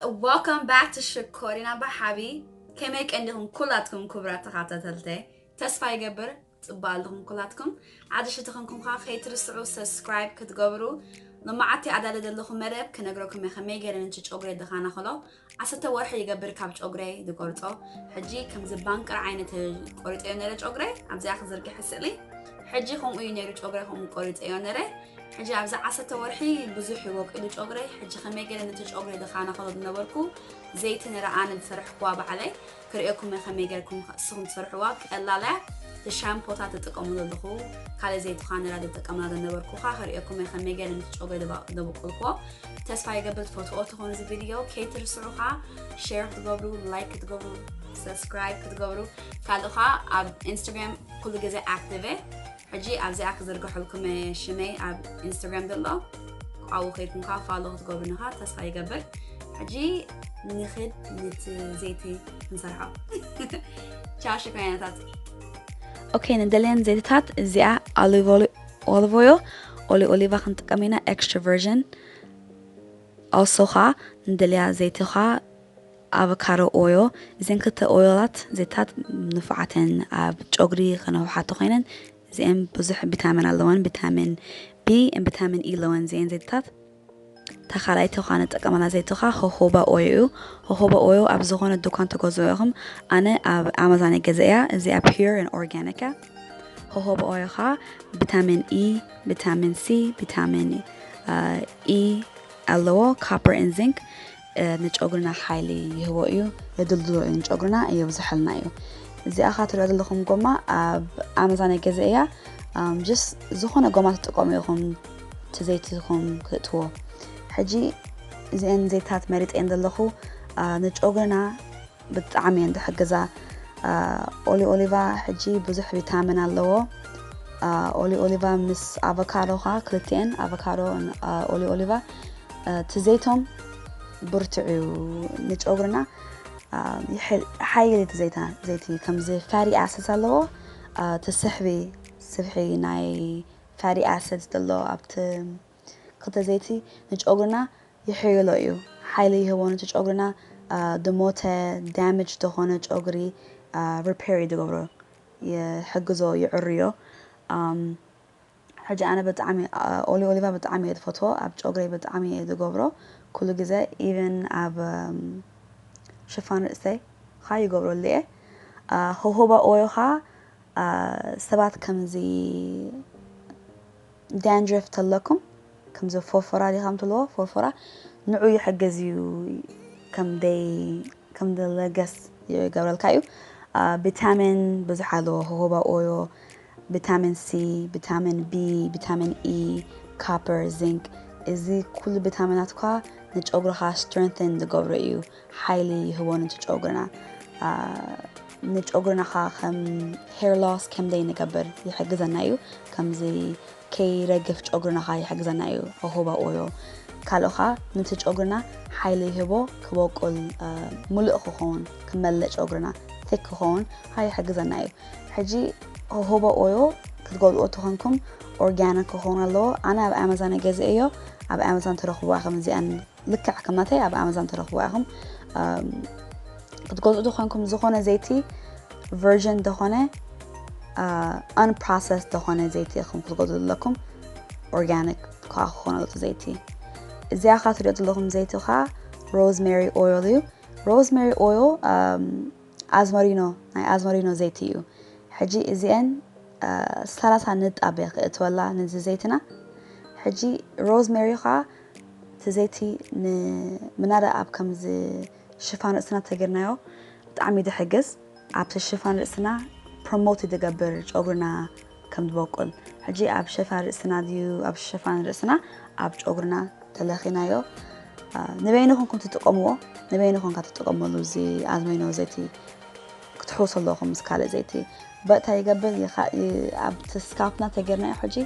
Welcome back to ሽኮሪና ብሓቢ። ከመይ ቀኒኹም ኩላትኩም ክቡራት ተኸታተልተይ? ተስፋ ይገብር ጽቡቕ ኣለኹም ኩላትኩም። ዓዲ ሽቲ ኸንኩም ኸዓ ከይትርስዑ ሰብስክራይብ ክትገብሩ። ሎማዓቲ ኣዳለ ዘለኹ መደብ ክነግረኩም እየ ከመይ ገይረ ነቲ ጨጉረይ ድኻናኸሎ። ዓሰርተ ወርሒ ይገብር ካብ ጨጉረይ ዝቆርጾ። ሕጂ ከምዚ ባንቅር ዓይነት ቆሪጸዮ ነረ ጨጉረይ። ኣብዚኣ ክዝርግሕ ስእሊ። ሕጂ ከምኡ እዩ ነይሩ ጨጉረይ ከምኡ ቆሪጸዮ ነረ። ሕጂ ኣብዚ ዓሰርተ ወርሒ ብዙሕ ይወቂሉ ጨጉረይ። ሕጂ ከመይ ገለ ነቲ ጨጉረይ ድኻናኸሎ ዝነበርኩ ዘይቲ ንረኣ ንዝሰርሕኩዋ ባዕለይ ክርእየኩም እየ ከመይ ገርኩም ንስኹም ትሰርሕዋ ቀላል እያ። እቲ ሻምፖታት ትጥቀሙ ዘለኹ ካልእ ዘይቲ ኳ ንራ ዝጥቀምና ዝነበርኩ ኳ ክርእየኩም እየ ከመይ ገለ ነቲ ጨጉረይ ዘበቆልኩዎ። ተስፋ ይገብር ትፈትዎ ትኾኑ እዚ ቪድዮ ከይትርስዑ ኳ ሼር ክትገብሩ ላይክ ክትገብሩ ሰብስክራይብ ክትገብሩ ካልእ ኳ ኣብ ኢንስታግራም ኩሉ ግዜ ኣክቲቭ እየ። ሕጂ ኣብዚኣ ክዝርግሐልኩም እየ ሽመይ ኣብ ኢንስታግራም ዘሎ። ኣብኡ ከይድኩም ከዓ ፋሎ ክትገብሩኒ ከዓ ተስፋ ይገብር። ሕጂ ንኽድ ንቲ ዘይቲ ክንሰርሖ። ቻው ሽኮሪናታት። ኦኬ፣ ንደልየን ዘይትታት እዚኣ ኦሊቭ ኦይል ኦሊ ኦሊቫ ክንጥቀም ኢና፣ ኤክስትራ ቨርዥን። ኦሶ ከዓ ንደልያ ዘይቲ ከዓ ኣቮካዶ ኦዮ። እዘን ክልተ ኦዮላት ዘይታት ንፉዓተን ኣብ ጨጉሪ ከነውሓቶ ኮይነን እዚአን ብዙሕ ቪታሚን ኣለወን፣ ቪታሚን ቢ ን ቪታሚን ኢ ኣለወን እዚአን ዘይታት። ተኻላይቲ ኳ ንጥቀመላ ዘይትኻ ሆሆባ ኦዮ እዩ። ሆሆባ ኦዮ ኣብ ዝኾነ ድኳን ተገዝኦ ኢኹም። ኣነ ኣብ ኣማዛን ገዘ እያ። እዚኣ ፒር ን ኦርጋኒክ እያ። ሆሆባ ኦዮ ኻ ቪታሚን ኢ፣ ቪታሚን ሲ፣ ቪታሚን ኢ ኣለዎ። ካፐር ን ዚንክ ንጨጉርና ሓይሊ ይህቦ እዩ፣ የድልድሎ እዩ፣ ንጨጉርና የብዝሐልና እዩ። እዚኣ ካ ትሪኦ ዘለኹም ጎማ ኣብ ኣማዛን ገዘ እያ። ጀስ ዝኾነ ጎማ ትጥቀሙ ኢኹም እቲ ዘይትኹም ክእትዎ። ሕጂ እዚአን ዘይታት መሪፀ እየን ዘለኹ። ንጨጉርና ብጣዕሚ እየን ዝሕግዛ። ኦሊ ኦሊቫ ሕጂ ብዙሕ ቪታሚን ኣለዎ። ኦሊ ኦሊቫ ምስ ኣቮካዶ ካ ክልቲአን ኣቮካዶ ኦሊ ኦሊቫ እቲ ዘይቶም ብርትዑ ንጨጉርና ሓይሊ እቲ ዘይታ ዘይቲ ከምዚ ፋሪ ኣስድ ኣለዎ። እቲ ስሕቢ ስብሒ ናይ ፋሪ ኣስድ ዘሎ ኣብቲ ክልተ ዘይቲ ንጨጉርና ይሕይሎ እዩ። ሓይሊ ይህቦ ነቲ ጨጉርና። ድሞተ ዳሜጅ ዝኾነ ጨጉሪ ሪፔር እዩ ዝገብሮ፣ ይሕግዞ፣ ይዕርዮ። ሕጂ ኣነ ብጣዕሚ ኦሊ ኦሊቫ ብጣዕሚ እየ ዝፈትዎ፣ ኣብ ጨጉረይ ብጣዕሚ እየ ዝገብሮ። ኩሉ ግዜ ኢቨን ኣብ ሽፋን ርእሰይ ካ ይገብረሉ እየ። ሆሆባ ኦዮ ካ ሰባት ከምዚ ዳንድረፍ ተለኩም ከምዚ ፎርፎራ ዲኻም ትልዎ ፎርፎራ ንዑ ይሕግዝ እዩ። ከም ደይ ከም ለገስ ይገብረልካ እዩ። ቪታሚን ብዙሕ ኣለዎ፣ ሆሆባ ኦዮ፣ ቪታሚን ሲ፣ ቪታሚን ቢ፣ ቪታሚን ኢ፣ ካፐር፣ ዚንክ። እዚ ኩሉ ቪታሚናት ኳ ንጨጉርኻ ስትረንትን ዝገብሮ እዩ፣ ሓይሊ ይህቦ ነቲ ጨጉርና። ንጨጉርና ኻ ከም ሄር ሎስ ከም ደይ ንገብር ይሕግዘና እዩ። ከምዚ ከይረግፍ ጨጉርና ኻ ይሕግዘና እዩ፣ ሆሆባ ኦዮ። ካልእ ኻ ነቲ ጨጉርና ሓይሊ ይህቦ፣ ክበቁል፣ ምሉእ ክኸውን፣ ክመልእ ጨጉርና ቲክ ክኸውን ካ ይሕግዘና እዩ። ሕጂ ሆሆባ ኦዮ ክትገዝኦ ተኾንኩም ኦርጋኒክ ክኸውን ኣለዎ። ኣነ ኣብ ኣማዛን ገዝአ እዮ፣ ኣብ ኣማዛን ትረኽብዋ ከም እዚኣን ልክዕ ከም ናተይ ኣብ ኣማዛን ትረኽብዋ ኢኹም። ክትገዝኡ ተኾንኩም ዝኾነ ዘይቲ ቨርዥን ዝኾነ፣ ኣንፕሮሰስ ዝኾነ ዘይቲ ኢኹም ክትገዝኡ ዘለኩም። ኦርጋኒክ ከዓ ክኾን ኣለዎ ዘይቲ። እዚኣ ካ ትሪኦ ዘለኹም ዘይቲ ከዓ ሮዝሜሪ ኦይል እዩ። ሮዝሜሪ ኦይል ኣዝመሪኖ፣ ናይ ኣዝመሪኖ ዘይቲ እዩ። ሕጂ እዚአን ሰላሳ ንጣብ እየ ክእትወላ ነዚ ዘይትና። ሕጂ ሮዝሜሪ ከዓ እቲ ዘይቲ ንምናዳ ኣብ ከምዚ ሽፋን ርእስና ተገርናዮ ብጣዕሚ ድሕግዝ። ኣብቲ ሽፋን ርእስና ፕሮሞት ዝገብር ጨጉርና ከም ዝበቁል። ሕጂ ኣብ ሽፋን ርእስና ድዩ ኣብ ሽፋን ርእስና ኣብ ጨጉርና ተለኺናዮ። ንበይንኹም ከም ትጥቀምዎ ንበይንኹም ካብ ትጥቀመሉ እዚ ኣዝመይኖ ዘይቲ ክትሕውሱ ኣለኹም ምስ ካልእ ዘይቲ። በእታ ይገብር ኣብቲ ስካፕና ተገርናዮ ሕጂ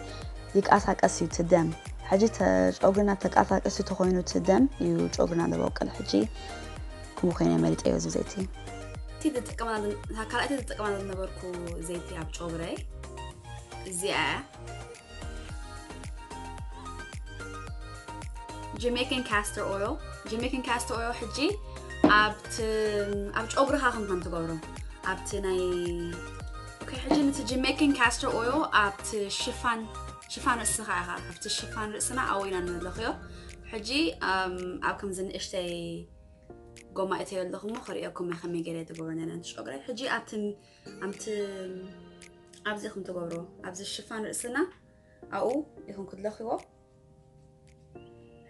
ይቃሳቀስ እዩ እቲ ደም። ሕጂ ጨጉርና ተቃሳቀስ ተኮይኑ እቲ ደም እዩ ጨጉርና ዝበቁል። ሕጂ ከምኡ ኮይነ መሪፀዮ እዚ ዘይቲ። ካልኣይቲ ዝጥቀማ ዝነበርኩ ዘይቲ ኣብ ጨጉረይ እዚኣ እያ። Jamaican castor oil. Jamaican castor oil ሕጂ ኣብቲ ኣብ ጨጉርኻ ከም ከም ትገብሮ ኣብቲ ናይ okay ሕጂ ነቲ Jamaican castor oil ኣብቲ ሽፋን ሽፋን ርእስኻ ኢኻ ኣብቲ ሽፋን ርእስና ኣብኡ ኢና ንለኽዮ። ሕጂ ኣብ ከምዚ ንእሽተይ ጎማ እተዮ ኣለኹ እሞ ክርእየኩም እየ ከመይ ገይረ ትገብሮ ነና ጨጉረይ። ሕጂ ኣብቲ ኣብቲ ኣብዚ ኢኹም ትገብሮ ኣብዚ ሽፋን ርእስና ኣብኡ ኢኹም ክትለኽዎ።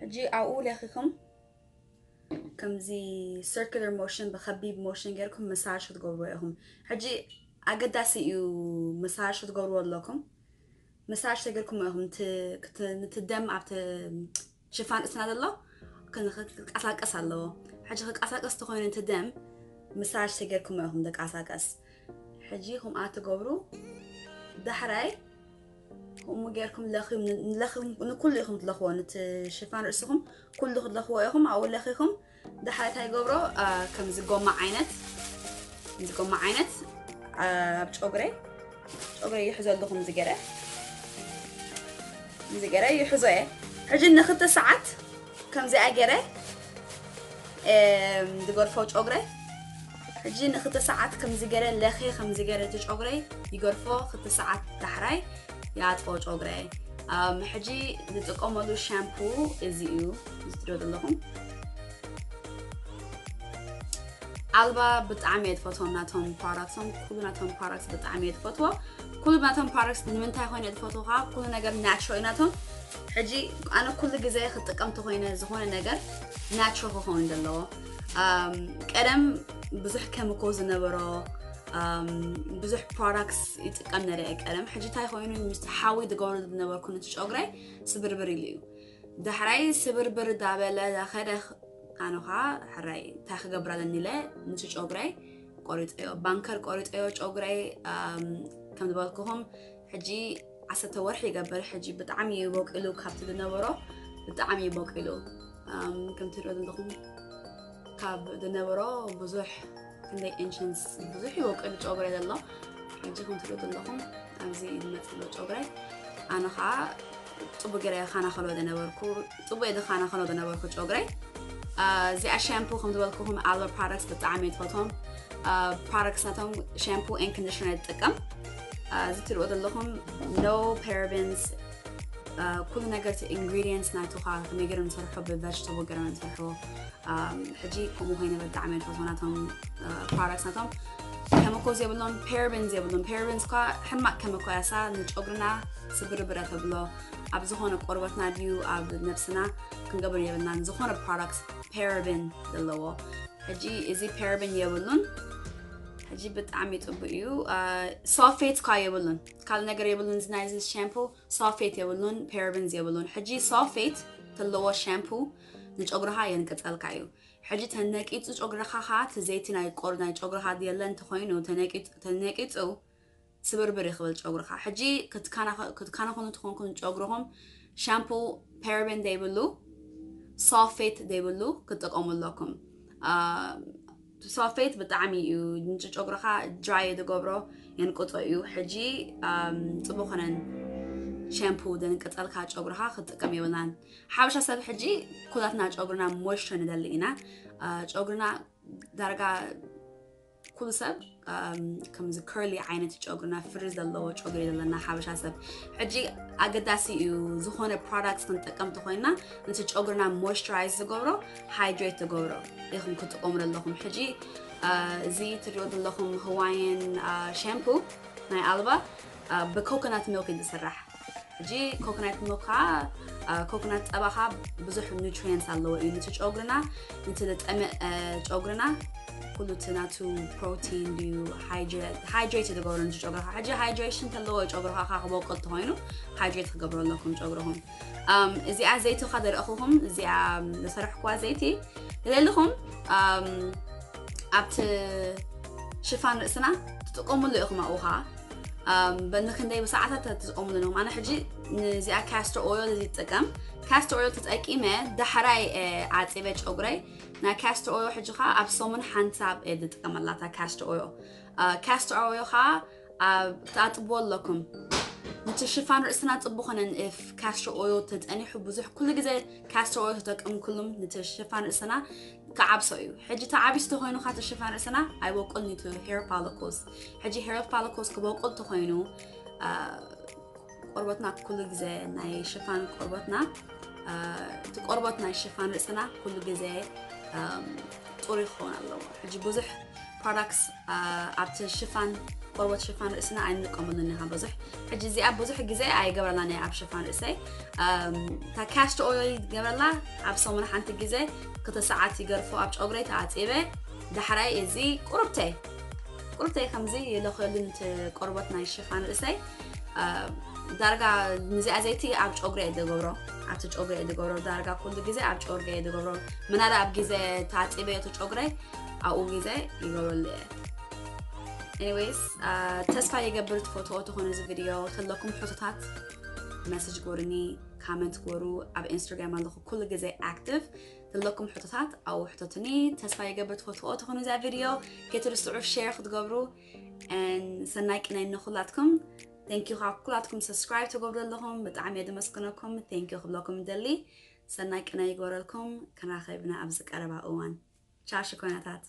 ሕጂ ኣብኡ ለኺኹም ከምዚ circular motion ብከቢብ motion ጌርኩም መሳጅ ክትገብርዎ ኢኹም። ሕጂ ኣገዳሲ እዩ መሳጅ ክትገብርዎ ኣለኩም። መሳጅ ተገርኩም ኢኹም ነቲ ደም ኣብቲ ሽፋን ርእስና ዘሎ ክንቀሳቀስ ኣለዎ። ሕጂ ክቀሳቀስ ተኾይኑ እቲ ደም መሳጅ ተገርኩም ኢኹም ደቃሳቀስ። ሕጂ ከምኣ ትገብሩ ዳሕራይ ከምኡ ጌርኩም ለኺም ንኩሉ ኢኹም ትለኽዎ ነቲ ሽፋን ርእስኹም ኩሉ ክትለኽዎ ኢኹም ኣብኡ ለኺኹም ዳሕራይ እንታይ ይገብሮ ከምዚ ጎማ ዓይነት ከምዚ ጎማ ዓይነት ኣብ ጨጉረይ ጨጉረይ ይሕዞ ኣለኹ ከምዚ ገረ ከምዚ ገረ ይሕዞ እየ ሕጂ ንክልተ ሰዓት ከምዚኣ ገረ ዝገርፎ ጨጉረይ ሕጂ ንክልተ ሰዓት ከምዚ ገረ ለኸ ከምዚ ገረ እቲ ጨጉረይ ይገርፎ ክልተ ሰዓት ዳሕራይ ይኣጥፎ ጨጉረይ ሕጂ ዝጥቀመሉ ሻምፑ እዚ እዩ ዝትሪኦ ዘለኹም ኣልባ ብጣዕሚ እየ ትፈትዎም ናቶም ፕሮዳክትሶም ኩሉ ናቶም ፕሮዳክት ብጣዕሚ እየ ትፈትዎ ኩሉ ናቶም ፕሮዳክት ንምንታይ ኮይነ እየ ትፈትዎ ከዓ ኩሉ ነገር ናቹራል እዩ ናቶም ሕጂ ኣነ ኩሉ ግዜ ክጥቀም ተኮይነ ዝኾነ ነገር ናቹራል ክኸውን ዘለዎ ቀደም ብዙሕ ከሚካል ዝነበሮ ብዙሕ ፕሮዳክትስ ይጥቀም ነረ ቀደም ሕጂ እንታይ ኮይኑ ምስ ሓዊ ዝገብሮ ዝነበርኩ ነቲ ጨጉረይ ስብርብር ኢሉ እዩ ዳሕራይ ስብርብር ዳበለ ዳኸደ ኣነ ኸዓ ሕራይ እንታይ ክገብር ኣለኒ ኢለ ነቲ ጨጉረይ ቆሪጠዮ ባንከር ቆሪጠዮ ጨጉረይ ከም ዝበልኩኹም ሕጂ ዓሰርተ ወርሒ ይገብር ሕጂ ብጣዕሚ እዩ በቂሉ ካብቲ ዝነበሮ ብጣዕሚ እዩ በቂሉ ከም ትሪኦ ዘለኹም ካብ ዝነበሮ ብዙሕ ክንደይ ኢንችንስ ብዙሕ ይበቂሉ ጨጉረይ ዘሎ ሕጂ ከም ትሪኦ ዘለኹም ኣብዚ ዝመፅእ ዘሎ ጨጉረይ ኣነ ከዓ ፅቡቅ ገይረ የኻናኸሎ ዝነበርኩ ፅቡቅ የደኻናኸሎ ዝነበርኩ ጨጉረይ እዚኣ ሻምፑ ከም ዝበልኩኹም ኣልባ ፕሮዳክትስ ብጣዕሚ እየ ትፈትዎም ፕሮዳክትስ ናቶም ሻምፑ ኤን ኮንዲሽነር እየ ዝጥቀም እዚ ትሪኦ ዘለኹም no parabens ኩሉ ነገር እቲ ኢንግሪዲየንትስ ናይቱ ከዓ ከመይ ገይሮም ዝሰርሑ ብቨጅተብል ገይሮም ዝሰርሑ ሕጂ ከምኡ ኮይነ ብጣዕሚ እየ ዝፈትዎ ናቶም ፕሮዳክትስ ናቶም ከመኮ የብሎም ፓራበንስ የብሎም ፓራበንስ እኳ ሕማቅ ከመኮ ያሳ ንጨጉርና ስብርብረ ተብሎ ኣብ ዝኾነ ቆርበትና ድዩ ኣብ ነብስና ክንገብር የብልናን ዝኾነ ፕሮዳክትስ ፓራበን ዘለዎ ሕጂ እዚ ፓራበን የብሉን ሕጂ ብጣዕሚ ፅቡቅ እዩ ሶልፌት እኳ የብሉን ካልእ ነገር የብሉን እዚ ናይዚ ሻምፑ ሶልፌት የብሉን ፓራበንስ የብሉን ሕጂ ሶልፌት ተለዎ ሻምፑ ንጨጉርኻ የንቅፀልካ እዩ ሕጂ ተነቂፁ ጨጉርኻ ኸዓ እቲ ዘይቲ ናይ ቆር ናይ ጨጉርኻ የለን እንተኮይኑ ተነቂፁ ስብርብር ይኽብል ጨጉርኻ ሕጂ ክትካናኸኑ ትኾንኩም ጨጉርኹም ሻምፑ ፓራበን ዘይብሉ ሶልፌት ዘይብሉ ክትጥቀሙ ኣለኩም ሶልፌት ብጣዕሚ እዩ ንጨጉርኻ ድራይ ዝገብሮ የንቅፆ እዩ ሕጂ ፅቡቅ ኮነን ሸምፑ ዘንቅፀልካ ጨጉርኻ ክትጥቀም የብልናን ሓበሻ ሰብ ሕጂ ኩላትና ጨጉርና ሞይስቸር ንደሊ ኢና ጨጉርና ዳርጋ ኩሉ ሰብ ከምዚ ከርሊ ዓይነት ጨጉርና ፍሪ ዘለዎ ጨጉሪ ዘለና ሓበሻ ሰብ ሕጂ ኣገዳሲ እዩ ዝኾነ ፕሮዳክት ክንጥቀም ተኮይና ነቲ ጨጉርና ሞይስቸራይዝ ዝገብሮ ሃይድሬት ዝገብሮ ኢኹም ክትጥቀሙ ዘለኹም ሕጂ እዚ ትሪኦ ዘለኹም ህዋይን ሸምፑ ናይ ኣልባ ብኮኮናት ሚልክ እዩ ዝስራሕ ሕጂ ኮኮናት ሚልክ ከዓ ኮኮናት ፀባኻ ብዙሕ ኑትሪየንትስ ኣለዎ እዩ ነቲ ጨጉርና ነቲ ዝጠምእ ጨጉርና ኩሉ እቲ ናቱ ፕሮቲን ድዩ ሃይድሬት ዝገብሮ ነቲ ጨጉርኻ ሕጂ ሃይድሬሽን ተለዎ ጨጉርኻ ክበቁል ተኮይኑ ሃይድሬት ክገብሮ ኣለኩም ጨጉርኹም እዚኣ ዘይቲ ካ ዘርእኹኹም እዚኣ ዝሰረሕኩዋ ዘይቲ ተደልኹም ኣብቲ ሽፋን ርእስና ትጥቀሙሉ ኢኹም ኣብኡ ከዓ ንክንደይ ብሰዓታት ትጥቀሙሉ ኢኹም ኣነ ሕጂ ንዚኣ ካስተር ኦይል እዚ ይጥቀም ካስተር ኦይል ተጠቂመ ዳሕራይ ዓፂበ ጨጉረይ ናይ ካስተር ኦይል ሕጂ ከዓ ኣብ ሰሙን ሓንሳብ እየ ዝጥቀመላታ ካስተር ኦይል ካስተር ኦይል ከዓ ኣብ ትኣጥብዎ ኣለኩም ነቲ ሽፋን ርእስና ጽቡቕ ኮነን if castor oil ተጸኒሑ ብዙሕ ኩሉ ግዜ castor oil ተጠቀምኩሉም ነቲ ሽፋን ርእስና ክዓብሶ እዩ። ሕጂ ተዓቢሱ ተኾይኑ ካቲ ሽፋን ርእስና ኣይበቁል ኒቱ hair follicles። ሕጂ hair follicles ክበቁል ተኾይኑ ቆርበትና ኩሉ ግዜ ናይ ሽፋን ቆርበትና እቲ ቆርበት ናይ ሽፋን ርእስና ኩሉ ግዜ ጥሩ ይኸውን ኣለዎ። ሕጂ ብዙሕ products ኣብቲ ሽፋን ቆርበት ሽፋን ርእስና ኣይንጥቀመሉን ኢና ብዙሕ። ሕጂ እዚኣ ብዙሕ ግዜ ኣይገብረላን እየ ኣብ ሽፋን ርእሰይ። እታ castor oil ይገብረላ ኣብ ሰሙን ሓንቲ ግዜ ክልተ ሰዓት ይገርፎ ኣብ ጨጉረይ ተኣጺበ። ዳሕራይ እዚ ቁሩብተይ ቁሩብተይ ከምዚ ይለኽየሉ ነቲ ቆርበት ናይ ሽፋን ርእሰይ። ዳርጋ ንዚኣ ዘይቲ ኣብ ጨጉሪ እየ ዝገብሮ፣ ኣብቲ ጨጉሪ እየ ዝገብሮ። ዳርጋ ኩሉ ግዜ ኣብ ጨጉሪ እየ ዝገብሮ። ምናዳ ኣብ ግዜ ታጺበ እቲ ጨጉረይ ኣብኡ ግዜ ይገብረሉ እየ። Anyways ተስፋ ይገብር ትፈትዎ ተኾነ እዚ ቪድዮ። ተለኩም ሕቶታት message ግበሩኒ፣ comment ግበሩ። ኣብ ኢንስታግራም ኣለኹ ኩሉ ግዜ active። ተለኩም ሕቶታት ኣብኡ ሕተቱኒ። ተስፋ ይገብር ትፈትዎ ተኾኑ እዛ ቪድዮ ከይትርስዑ share ክትገብሩ። ሰናይ ቅነ ንኹላትኩም። Thank you ካብ ኩላትኩም subscribe ትገብሩ ዘለኹም ብጣዕሚ እየ ዘመስግነኩም። Thank you ክብለኩም ደሊ። ሰናይ ቅነ ይግበረልኩም። ክንራኸብና ኣብዚ ቀረባ እዋን። ቻው ሽኮናታት።